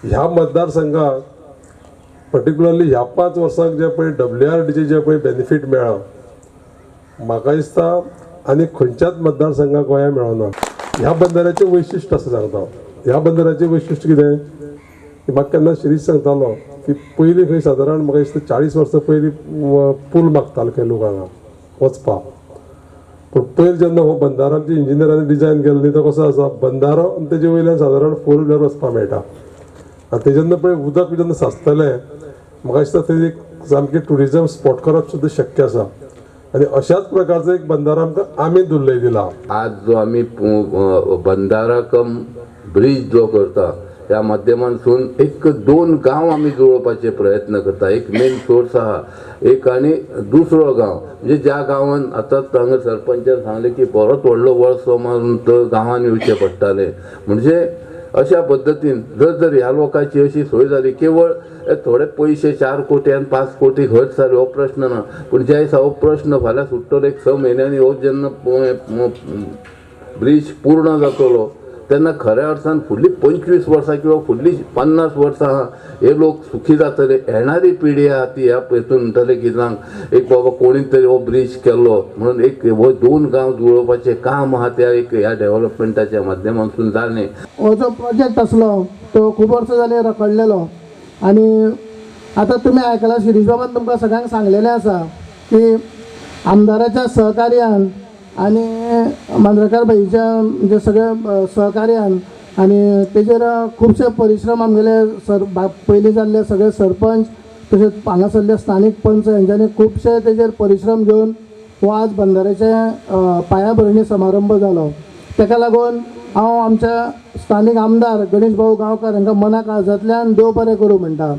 ह्या मतदारसंघाक पर्टिक्युलरली ह्या 5 वर्सांक जे पळय WRDचे जे पळय बेनिफीट मेळ्ळा, म्हाका दिसता आनी खंयच्याच मतदारसंघाक गोंया मेळना. ह्या बंदराचें वैशिश्ट आसा सांगता. ह्या बंदराचें वैशिश्ट कितें की म्हाका केन्ना शिरीष सांगतालो की पयलीं खंय सादारण म्हाका दिसता 40 वर्सां पयलीं पूल मागताले खंय लोक हांगा वचपाक. पूण पयर जेन्ना हो बंदारो आमच्या इंजिनियरांनी डिजायन केलो न्ही, तो कसो आसा बंदारो आनी तेजे वयल्यान सादारण 4 व्हिलर वचपाक मेळटा. आनी ते जेन्ना पळय उदक जेन्ना साचतलें, म्हाका दिसता थंय एक सामकें ट्युरिजम स्पॉट करप सुद्दां शक्य आसा. आनी अशाच प्रकारचो एक बंदारो आमकां आमी दुर्लय दिला. आज जो आमी बंदारा कम ब्रीज जो करता, ह्या माध्यमांतसून एक दोन गांव आमी जुळोवपाचे प्रयत्न करता. एक मेन सोर्स आहा एक आनी दुसरो गांव, म्हणजे ज्या गांवान आतां हांगा सरपंचान सांगलें की बरोच व्हडलो वळसो मारून तो गांवान येवचें पडटालें. म्हणजे अशा पद्दतीन जर जर ह्या लोकांची अशी सोय जाली, केवळ थोडे पयशे 4 कोटी आनी 5 कोटी खर्च जाले हो प्रश्न ना, पूण ज्या दिसा हो प्रश्न फाल्यां सुट्टलो, एक 6 म्हयन्यांनी हो जेन्ना ब्रीज पूर्ण जातलो, तेन्ना खऱ्या अर्थान फुडली 25 वर्सां किंवा फुडली 50 वर्सां हे लोक सुखी जातले. येणारी पिढी आहा ती ह्या हेतून म्हणटले की जावं एक बाबा कोणी तरी हो ब्रीज केल्लो म्हणून एक हो 2 गांव जुळोवपाचें काम आहा त्या एक ह्या डेव्हलपमेंटाच्या माध्यमांतसून जालें. हो जो प्रोजेक्ट आसलो तो खूब वर्सां जालीं रखडलेलो आनी आतां तुमी आयकलां, शिरीष बाबान तुमकां सगळ्यांक सांगलेलें आसा की आमदाराच्या सहकार्यान आनी मांद्रेकार भाईच्या म्हणजे सगळे सहकार्यान आनी तेजेर खुबशे परिश्रम आमगेले सर पयलीं जाल्ले सगळे सरपंच तशेंच हांगासरले स्थानीक पंच हेंच्यांनी खुबशे तेजेर परिश्रम घेवन हो आज बंदाऱ्याचे पायाभरणी समारंभ जालो. तेका लागून हांव आमच्या स्थानीक आमदार गणेश भाऊ गांवकार हांकां मना काळजांतल्यान देव बरें करूं म्हणटा.